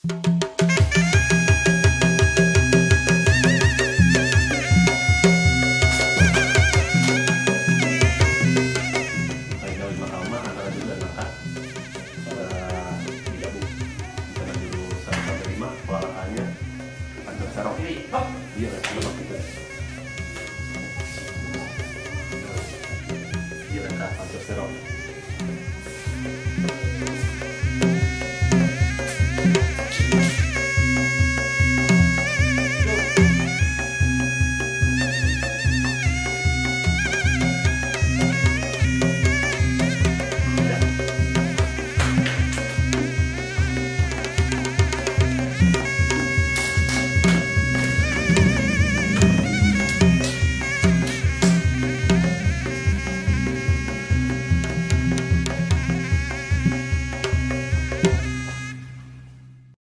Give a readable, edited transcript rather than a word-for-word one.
Anak juga sudah digabung di sana jurus 1 sampai 5 olahannya pancet serok. Iya,